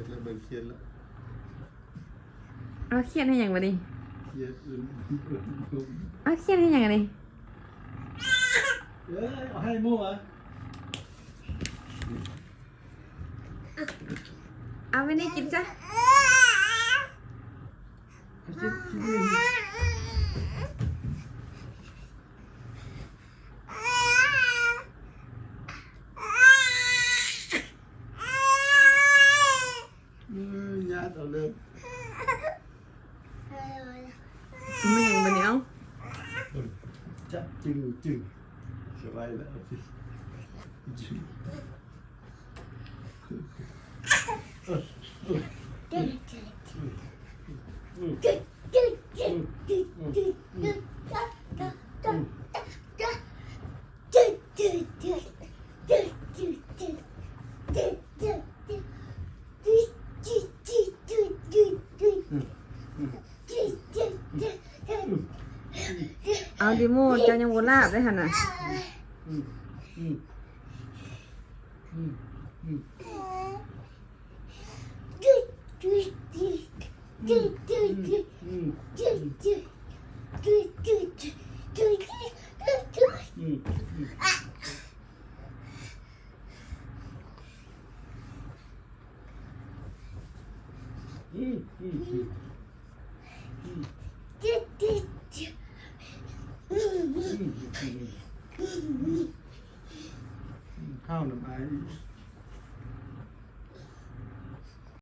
ແລ້ວມັນຄຽດລະ. ເອົາ ຄຽດເຮັດຫຍັງບາດນີ້? ຄຽດ. ເອົາ ຄຽດເຮັດຫຍັງອັນນີ້? ເອີຍ ເອົາໃຫ້ໝູ່ຫວາ? ເອົາໄວ້ນີ້ກິນຊະ. ເອີຍ ຍາດເອົາເລີຍ. ແມ່ນຫຍັງບາດນີ້? ເອົາ ຈະ ຈຶງ ຈຶງ ສະບາຍແລ້ວ. ເອົາ ດີໂມ ເຈົ້າຍັງບໍ່ລາບເດ້ຫັ້ນນະ. ອືມ ອືມ ອືມ.